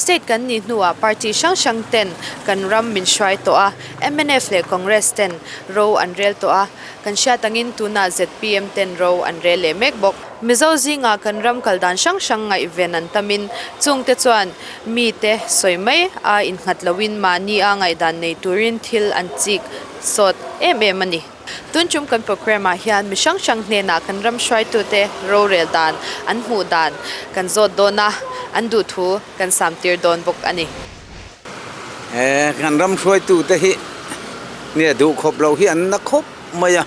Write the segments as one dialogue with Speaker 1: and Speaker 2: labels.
Speaker 1: State kan nih hnuah party hrang hrang ten kan ram min hruai tawh a, mnf leh Congress ten ro an rel tawh a, kan hriat angin tunah zpm ten ro an rel leh mek bawk. Mizo zingah kan ram kal dan hrang hrang ngaihven an tamin chungte chuan mite sawi mai a innghat loin mahni a ngaihdan nei turin thil an chik sawt em em a ni. Tun tum kan programme ah hian mi hrang hrang hnenah kan ram hruaitute rorel dan an hmuh dan kan zawt dawn a, an duh thu kan sam tir dawn bawk a ni.
Speaker 2: He kan ram hruaitute hi nia duh khawp loh hi an na khawp mai a,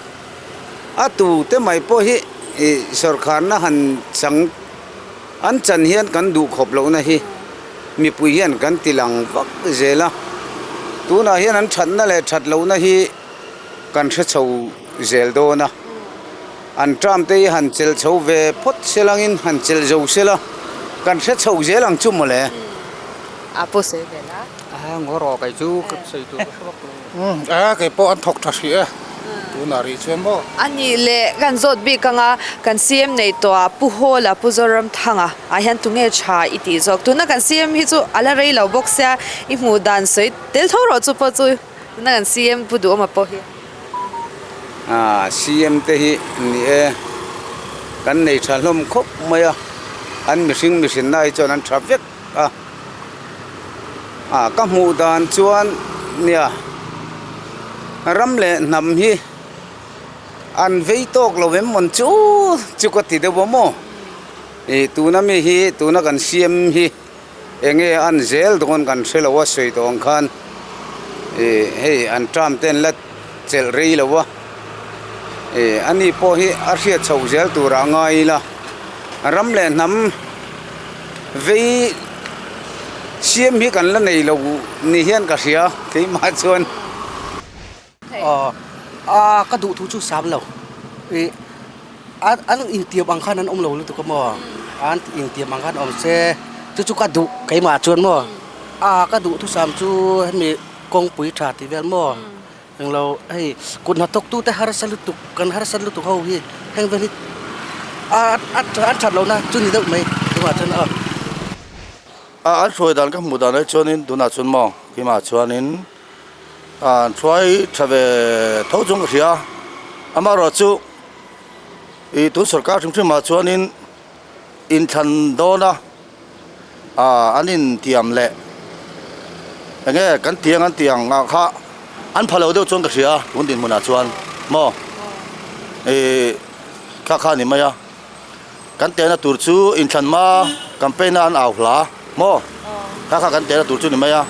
Speaker 2: a tute mai pawh hi ih sawrkharna han chang an chan hian kan duh khawp lohna hi mipui hian kan ti lang vak zel a, tunah hian an thatna leh that lohna hi. Kan hre chho zel dawn a, an term te hi han chelh chho ve phawt se langin han chelh zo se la, kan hre chho zel ang chu mawle.
Speaker 1: A pawh sawi ve la.
Speaker 3: A ngaw rawh kei chu ka sawi tur ka hre vak lo.
Speaker 4: A kei pawh an thawk tha hrih e, tunah rih chuan maw.
Speaker 1: A nih leh kan zawt bik anga kan CM nei tawh a Pu Hawla Pu Zoramthanga ah hian tunge tha i tih zawk. Tuna kan CM hi chu a la rei lo bawk sia i hmuh dan sawi tel tho rawh chu pawh chu. Tuna kan CM Pu Duhawma pawh hi.
Speaker 2: Aa CM te hi ni e, kan nei tha hlawm khawp mai a, an mihring mihrinna hi chuan an tha vek a, aa ka hmuh dan chuan nia ram leh hnam hi an vei tawk lo em mawn chu chu ka ti deuh a maw, ih tuna mi hi tuna kan CM hi. Enge an zel dawn kan hre lo a sawi tawh ang khan ih hei an term te an la chelh rei lo a ih ani pawh hi a hriat chhoh zel turah a ngai ila ram leh hnam vei siam hi kan la nei lo ni hian ka hria keimah chuan.
Speaker 5: Aw ka duh thu chu sam lo ih an intiam ang khan an awm lo lutuk a maw an intiam ang khan awm se chu chu ka duh keimah chuan maw a ka duh thusam chu hemi kawngpui tha tih vel maw englo hei kut hnathawk tute harsa lutuk kan harsa lutuk ho hi heng vel hi a an that lohna chu ni deuh mai keimah chuan aw.
Speaker 6: A an hruai dan ka hmuh dan ah chuanin tunah chuan maw keimah chuanin. An hruai tha ve tho chung ka hria amaherawhchu ih tun sawrkar hrim hrim ah chuanin inthlan dawn a ah an intiam leh eng nge kan tih ang an tih ang ah kha an pha lo deuh chuan ka hria tun dinhmunah chuan maw ih kha kha a ni mai a. Kan tehna tur chu inthlan hma campaign a an au hla maw? Kha kha kan tehna tur chu ni mai a.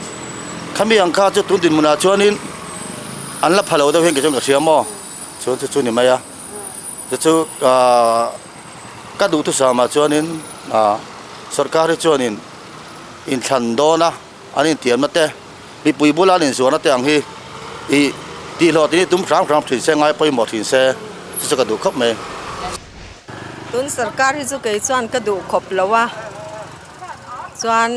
Speaker 6: Khami ang kha chu tun dinhmunah chuanin an la pha lo deuh hian kei chuan ka hria maw? Chuan chu chu ni mai a. Chu chu ahh ka duhthusam ah chuanin ahh sorkar hi chuanin inthlan dawn a an intiamna te mipui bula an inzuarna te ang hi ih tihhlawh tih hi tum hram hram thin se ngai pawimawh thin se chu chu ka duh khawp mai.
Speaker 7: Tun sarkar hi chu kei chuan ka duh khawp lo a, chuan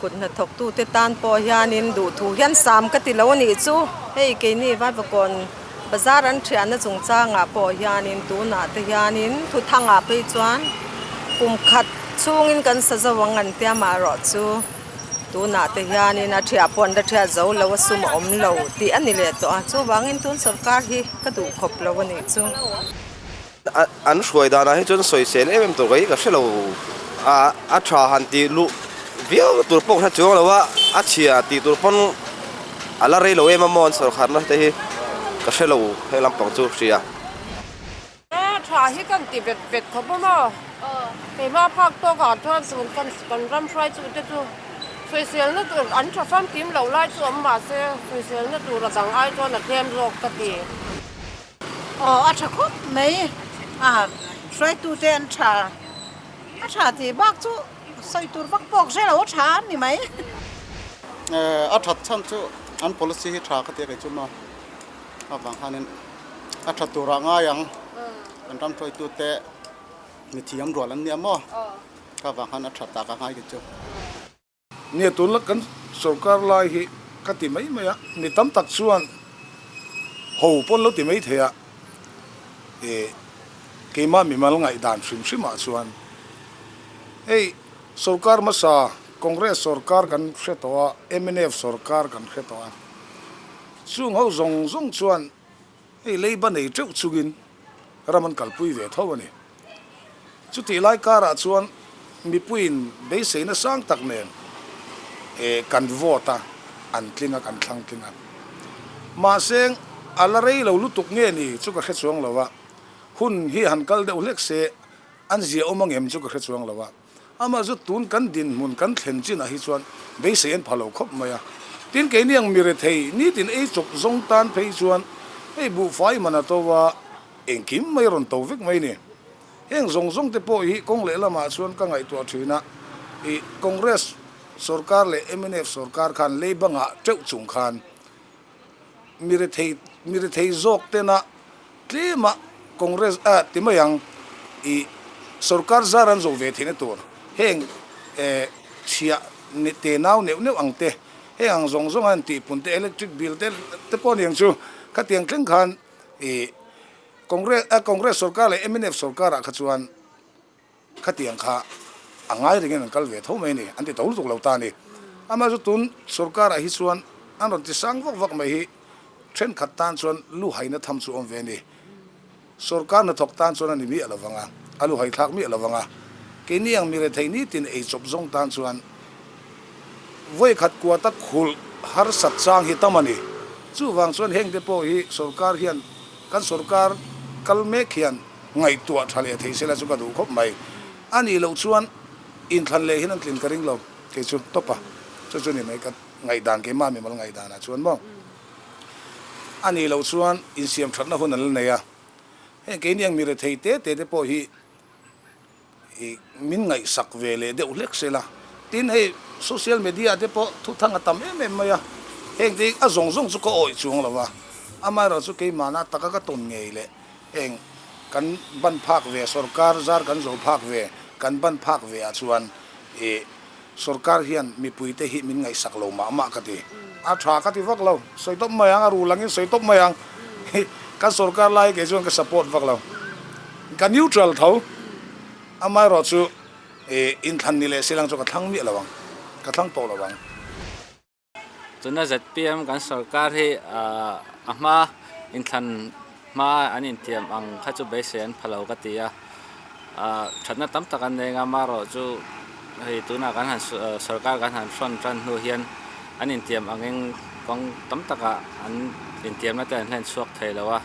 Speaker 7: kut hnathawk tute tan pawh hianin duh thu hian sam ka ti lo a nih chu, hei keini Vaivakawn bazar an thianna chungchangah pawh hianin tunah te hianin thuthangah phei chuan kum khat chhungin kan sa zo ang an tia maherawh chu. Tunah te hianin a thiah pawh an la thiat zo lo a sum a awm lo tih a ni leh tawh a, chuvangin tun sawrkar hi ka duh khawp lo a nih chu.
Speaker 8: An hruai danah hi chuan sawisel em em tur ka hi ka hre lo a, a tha han tih luh viau tur pawh ka hre chuang lo a, a chhia tih tur pawn a la rei lo em a maw an sawrkharna te hi ka hre lo he lampang chu hria.
Speaker 9: Tha hi kan ti vet vet khawp a maw? Keimah phak tawk ah chuan tun kan kan ram hruaitu te chu sawiselna tur an tha famkim loh lai chu awm mahse sawiselna tur a dang ai chuan a tlem zawk ka ti.
Speaker 10: Aw a tha khawp mai a hruaitu te an tha a tha tih bak chu sawi tur vak pawk hre lo a tha a ni mai.
Speaker 4: A that chhan chu an policy hi tha ka ti a kei chu maw avang khanin. A tha turah ngai ang kan ram hruaitute mithiam rual an nia maw ka vang khan a tha tak a ngai kei chu.
Speaker 11: Nia tun la kan sorkar lai hi ka ti mai mai a, mi tam tak chuan ho pawn lo ti mai thei a, e keimah mimal ngaihdan hrim hrim ah chuan hei sorkar hmasa. Congress sorkar kan hre tawh a, mnf sorkar kan hre tawh a. Chung ho zawng zawng chuan hei leiba nei teuh chungin ram an kalpui ve tho a ni. Chutih lai karah chuan mipuiin beiseina sang tak nen kan vote a, an tling a, kan thlang tling a. Mahse a la rei lo lutuk nge ni chu ka hre chuang lo a, hun hi han kal deuh hlek se an zia awm angem chu ka hre chuang lo a. Amah chu tun kan dinhmun kan thlen chinah hi chuan beisei an pha lo khawp mai a. Tin, keini ang mi rethei nitin ei chawp zawng tan phei chuan hei buhfai man a to a, engkim mai rawn to vek mai ni. Heng zawng zawng te pawh hi kawng lehlamah chuan ka ngaihtuah thin a, i Congress sorkar leh mnf sorkar khan lei bangah teuh chung khan mi rethei mi rethei zawk tena tlema Congress a ti mai ang i sorkar zar an zawh ve theihna tur heng eh chhiah te nau neuh neuh ang te heng ang zawng zawng a an tihpun te electric bill te te pawh aniang chu khatiang thleng khan i Congress a Congress sorkar leh mnf sorkar ah kha chuan Khatiang kha a ngai rengin an kal ve tho mai a ni, an ti to lutuk lo ta a ni. Amah chu tun sorkarah hi chuan an rawn ti sang vak vak mai hi thenkhat tan chuan luhaina tham chu awm ve a ni. Sorkar hnathawk tan chuan a ni miah lo vang a, a luhai thlak miah lo vang a. Keini ang mi rethei nitin ei chawp zawng tan chuan vawikhat kuata khulh harsat chang hi tam a ni. Chuvang chuan hengte pawh hi sorkar hian kan sorkar kal mek hian Ngaihtuah tha leh thei sela chu ka duh khawp mai. A nih loh chuan inthlan leh hian an tlin ka ring lo. Kei chu tawp a, chu chu ni mai ka ngaihdan keimah mimal ngaihdanah chuan maw. A nih loh chuan insiam thatna hun an la nei a. Heng keini ang mi rethei te te te pawh hi i min ngaihsak ve leh deuh hlek sela. Tin hei social media te pawh thuthang a tam em em mai a, heng te hi a zawng zawng chu ka awih chuang lo va, amaherawhchu chu keimahna taka ka tawn ngei leh Heng kan ban phak ve, sorkar zar kan zo phak ve, kan ban phak ve ah chuan ih sorkar hian mipui te hi min ngaihsak lo mah mah ka ti. A tha ka ti vak lo, sawi tawp mai ang, a rul angin sawi tawp mai ang. Kan sorkar lai kei chuan ka support vak lo. Ka neutral tho, amaherawh chu ih inthlan ni leh silang chu ka thlang miah lo ang, ka thlang tawh lo ang.
Speaker 12: Tuna zpm kan sorkar hi a hma inthlan hma an intiam ang kha chu beisei an pha lo ka ti a, thatna tam tak an nei ngam amaherawhchu hei tunah kan han sorkar kan han hrawn tan hnu hian an intiam angin kawng tam takah an intiamna te an hlen chhuak thei lo a,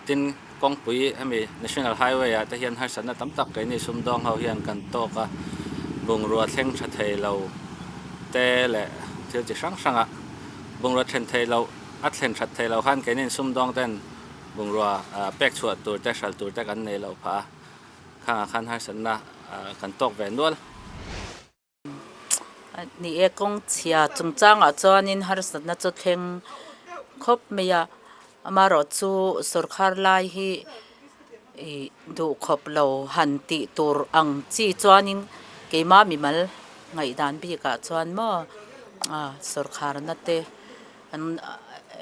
Speaker 12: tin kawngpui hemi national highway ah te hian harsatna tam tak keini sumdawng ho hian kan tawk a bungrua thleng tha thei lo te leh thil chi hrang hrang ah bungrua thlen thei loh a thlen that thei loh khan keini sumdawng ten bungrua pek chhuah tur te hral tur te kan nei loh phah a khangah khan harsatna kan tawk ve nual.
Speaker 13: Ni e, kawng chhia chungchangah chuanin harsatna chu thleng khawp mai a, amaherawh chu sawrkhar lai hi ih duh khawp lo han tih tur ang chi chuanin keimah mimal ngaihdan bikah chuan maw ah sawrkharna te an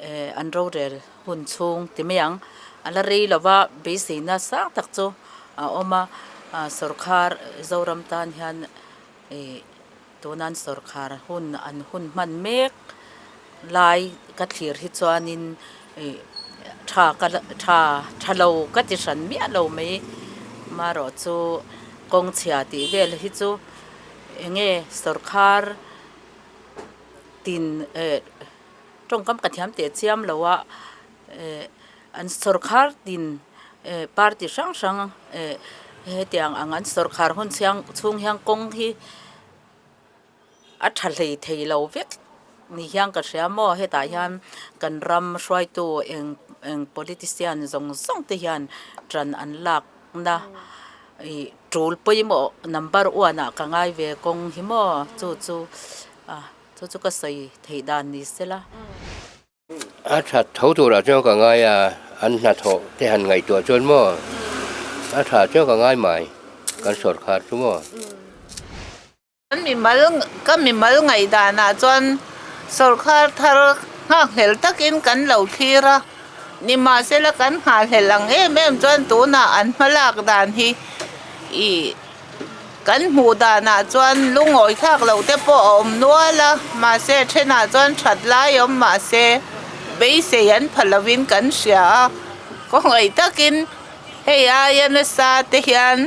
Speaker 13: eh an rorel hun chhung ti mai ang a la rei lova beiseina sang tak chu a awm a ah sawrkhar Zoram tan hian. Ih tunan sawrkhar hun an hun hman mek lai ka thlir hi chuanin ih tha ka la tha tha lo ka ti hran miah lo mai marawh chu kawng chhia tih vel hi chu eng nge sawrkhar tin eh tawngkam ka thiam teh chiam lo a eh an sawrkhar tin eh party hrang hrang eh hetiang ang an sawrkhar hun chhiang chhung hian kawng hi a tha hlei thei lo vek ni hian ka hria maw hetah hian kan ram hruaitu eng eng politician zawng zawng te hian tan an lak na ih tul pawimawh number one ah ka ngai ve kawng hi maw chu chu ah chu chu ka sawi theih dan ni sela.
Speaker 14: A that tho turah chuan ka ngai a, an hnathawh te han ngaihtuah chuan maw a tha chuan ka ngai mai kan sawrkhar chu maw.
Speaker 10: Kan mimal ka mimal ngaihdanah chuan sawrkhar thar nghakhlel takin kan lo thlir a, nimahsela kan nghahhlel ang em em chuan tunah an hmalak dan hi ih.
Speaker 15: Kan hmuh danah chuan lungawi thlak loh te pawh a awm nual a, mahse thenah chuan that lai awm mahse beisei an pha lovin kan hria a, khawngaih takin hei aia nasa te hian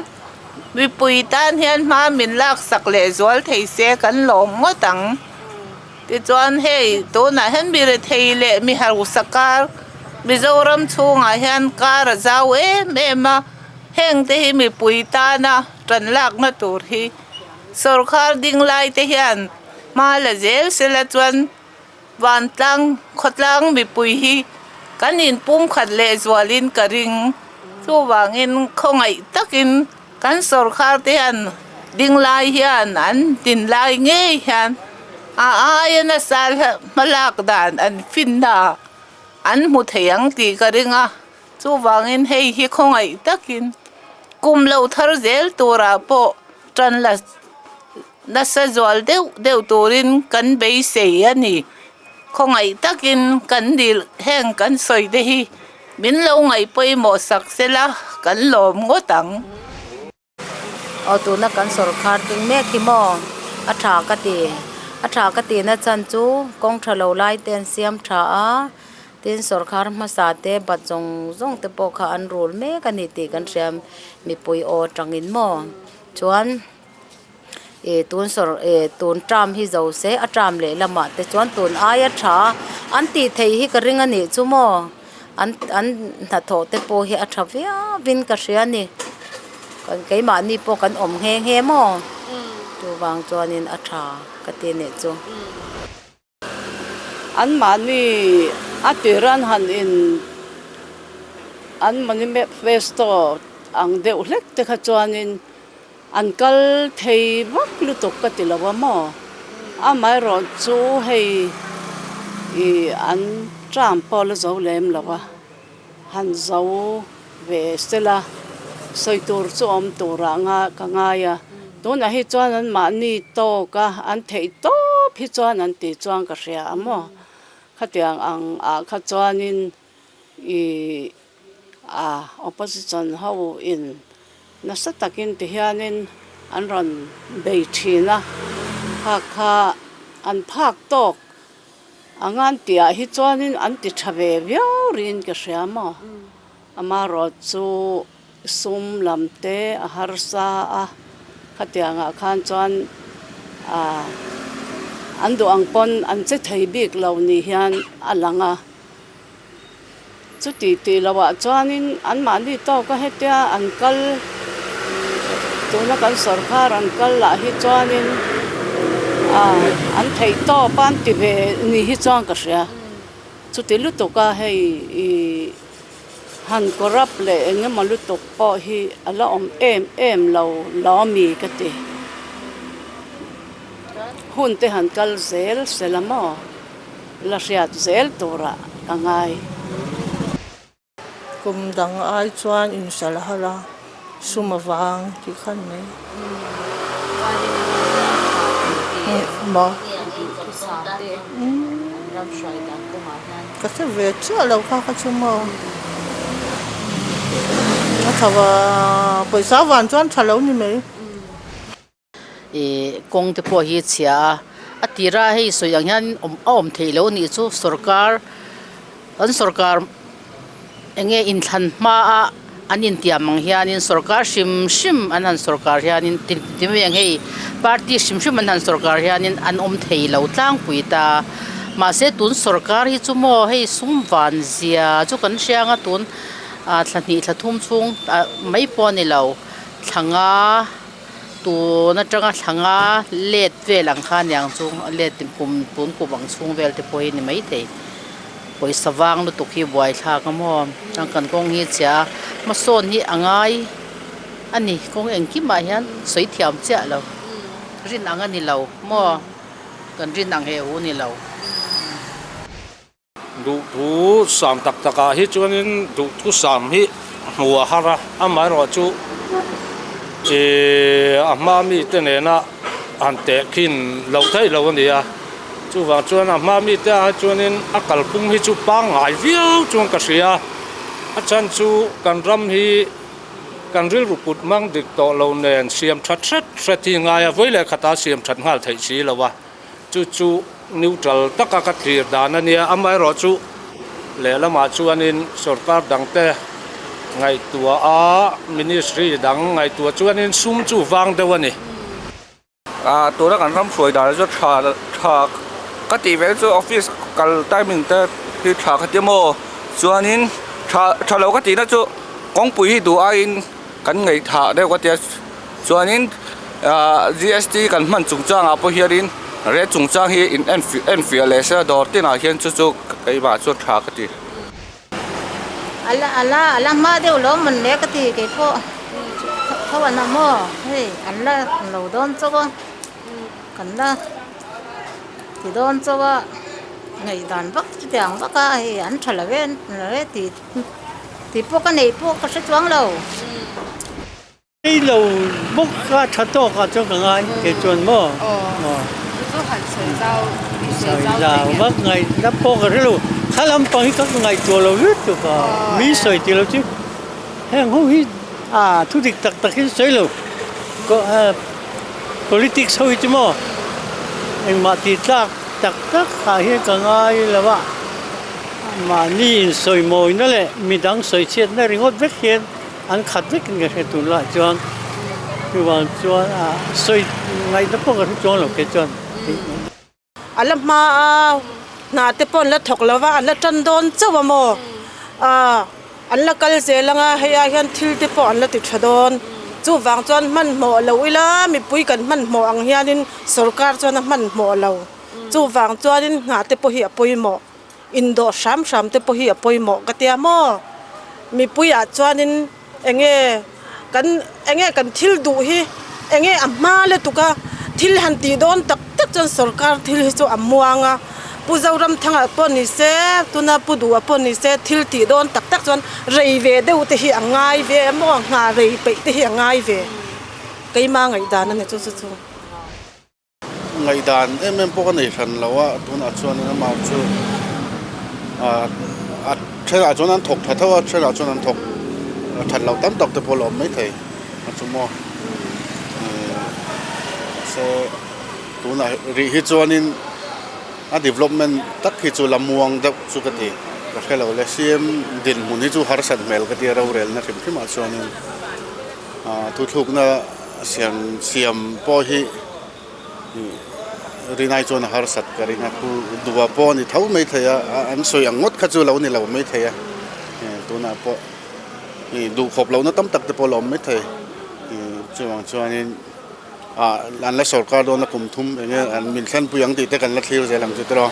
Speaker 15: mipui tan hian hma min laksak leh zual thei se kan lawm ngawt ang. Tichuan hei tunah hian mi rethei leh mi hausa kar Mizoram chhungah hian kar a zau em em a. Heng te hi mipui tana tan lakna tur hi sawrkhar ding lai te hian hma la zel sela chuan vantlang khawtlang mipui hi kan inpumkhat leh zualin ka ring. Chuvangin khawngaih takin kan sawrkhar te hian ding lai hian an din lai ngei hian a aia nasa hma lak dan an finna an hmu thei ang tih ka ring a. Chuvangin hei hi khawngaih takin kum lo thar zel turah pawh tan la nasa zual deuh deuh turin kan beisei a ni. Khawngaih takin kan dil heng kan sawi te hi min lo ngaih pawimawh sak sela kan lawm ngawt ang.
Speaker 13: Aw tuna kan sawrkhar ding mek hi maw a tha ka ti a tha ka tihna chhan chu kawng tha lo lai te an siam tha a tin sawrkhar hmasa te bat zawng zawng te pawh kha an rul mek a ni tih kan hria mipui aw tangin maw chuan ih tun sawr ih tun term hi zo se a term leh lamah te chuan tun aia tha an tih theih hi ka ring a nih chu maw. An an hnathawh te pawh hi a tha viau in ka hria a ni kan keimahni pawh kan awm nghe nghe maw chuvang chuanin a tha ka ti nih chu.
Speaker 16: Anmahni a tir an han in an manifesto ang deuh hlek te kha chuanin an kal thei vak lutuk ka ti lo a maw? Amaherawhchu hei ih an term pawh la zo lem lo a, han zo ve sela sawi tur chu awm turah nga ka ngai a, tunah hi chuan an mahni tawk a an theih tawp hi chuan an tih chuan ka hria a maw? Khatiang ang ah kha chuanin ih A opposition ho in nasa takin ti hianin an rawn bei thin a, kha kha an phak tawk ang an tihah hi chuanin an ti tha ve viau riin ka hria maw? Amaherawh chu sum lam te a harsa a, khatiangah khan chuan an duh ang pawn an che thei bik lo ni hian a lang a. Chuti tih lohah chuanin anmahni tawka hetia an kal tuna kan sawrkar an kal lah hi chuanin ah an theih tawp a an ti ve ni hi chuan ka hria. Chuti lutuka hei ih han corrupt leh eng emaw lutuk pawh hi a la awm em em lo lo ami ka ti. Hun te han kal zel sela maw? La hriat zel turah ka ngai.
Speaker 17: Kum dang ai chuan inhral har a, sum avang tih khan mai. Ka hre ve chiah lo kha ka chu maw. A tha va, pawisa van chuan tha lo ni mai.
Speaker 18: Ih kawng te pawh hi a chhia a a tira hei sawi ang hian awm a awm theih loh a nih chu sawrkar an sawrkar eng nge inthlan hma a an intiam ang hianin sawrkar hrim hrim an han sawrkar hianin ti mai ang hei party hrim hrim an han sawrkar hianin an awm thei lo tlangpui ta mahse tun sawrkar hi chu maw hei sum van zia chu kan hria ang a tun ah thla hnih thla thum chhung ah mai pawh a ni lo thla nga. Tun atanga thla nga let vel ang kha aniang chu let kum tun kum ang chhung vel te pawh hi ni maithei pawisa vang lutuk hi buaithlak a maw chuan kan kawng hi a chhia a hmasawn hi a ngai a ni kawng engkimah hian sawi thiam chiah lo rin ang a ni lo maw kan rin ang he hu a ni lo.
Speaker 19: Duhthu sam tak tak ah hi chuanin duhthu sam hi hmuh a har a, amaherawhchu ihh a hma mite nena han tehkhin loh theih loh a ni a, chuvang chuan a hma mite ah hi chuanin a kalphung hi chu pangngai viau chuan ka hria a, a chhan chu kan ram hi. Kan rilru put mang dik tawh lo nen siam that hret hret hi ngai a, vawi leh khatah siam that nghal theih si lo a, chu chu neutral taka ka thlir dan a nia. Amaherawhchu lehlamah chuanin sorkar dangte ngaihtuah a, ministry dang ngaihtuah chuanin sum chu vang deuh a ni.
Speaker 20: Ah tuna kan ram hruai dan chu tha tha ka tih ve chu office kal timing te hi tha ka ti maw chuanin tha tha lo ka tihna chu kawngpui hi duh aiin kan ngaihthah deuh ka tia chuanin ah G S T kan hman chung changah pawh hianin rate chung chang hi in en en fiah leh se dawr tinah hian chu chu keimah chuan tha ka ti.
Speaker 10: Ala ala ala hma deuh lo mawn le ka ti keipawh tho an awm aw hei an la lo dawn chauh a kan la ti dawn chauh a ngaihdan vak chutiang vak a hei an tha lo e lo e tih tih pawh ka neih pawh ka hre chuang lo.
Speaker 21: Ei lo bawk a tha tawk ah chuan ka ngai kei chuan maw
Speaker 1: aw chu chu han sawi zau i sawi
Speaker 21: zau thei ngem vak ngaih na pawh ka hre lo kha lampang hi ka ngaihtuah lo lutuk a mi sawi tih lo chu heng ho hi a thu dik tak tak hi sawi lo politics ho hi chu maw engmah tih tlak tak tak ah hian ka ngai lo a mahni insawi mawina leh midang sawi chhiatna ringawt vek hian. An khat vek in ka hre tun lai chuan chuvang chuan ah sawi ngaihna pawh ka hre chuang lo kei chuan.
Speaker 10: A la hma a hna te pawh an la thawk lo va an la tan dawn chauh a maw ah an la kal zel ang a hei ah hian thil te pawh an la ti tha dawn chuvang chuan hmanhmawh lo ila mipui kan hmanhmawh ang hianin sorkar chuan a hmanhmawh lo chuvang chuanin hna te pawh hi a pawimawh. Indawh hram hram te pawh hi a pawimawh ka tia maw? Mipuiah chuanin enge kan enge kan thil duh hi enge a hma lutuk a, thil han tih dawn tak tak chuan sorkar thil hi chu a muang a, Pu Zoramthanga pawh ni se, tuna Pu Duha pawh ni se thil tih dawn tak tak chuan rei ve deuh te hi a ngai ve maw? Nghah rei peih te hi a ngai ve. Keima ngaihdan a ni chu chu chu.
Speaker 4: Ngaihdan em em pawh ka nei hran lo a, tunah chuanin amah chu ah a thenah chuan an thawk tha tho a, thenah chuan an thawk that loh tam tak te pawh a la awm maithei a chu maw mahse tunah rih hi chuanin a development tak hi chu la muang deuh chu ka ti ka hre lo le C M dinhmun hi chu harsat hmel ka tia rorelna hrim hrimah chuanin ah thuthlukna. Siam siam pawh hi rinai chuan a harsat ka ring a, pu duha pawh a ni tho mai thei a, an sawi ang ngawt kha chu lo ni lo mai thei a, tunah pawh duhkhawp lohna tam tak te pawh a la awm mai thei, chuvang chuanin ah an la sawrkar dawn a kum thum eng nge an min thlenpui ang tih te kan la thlir zel ang chu tiraw.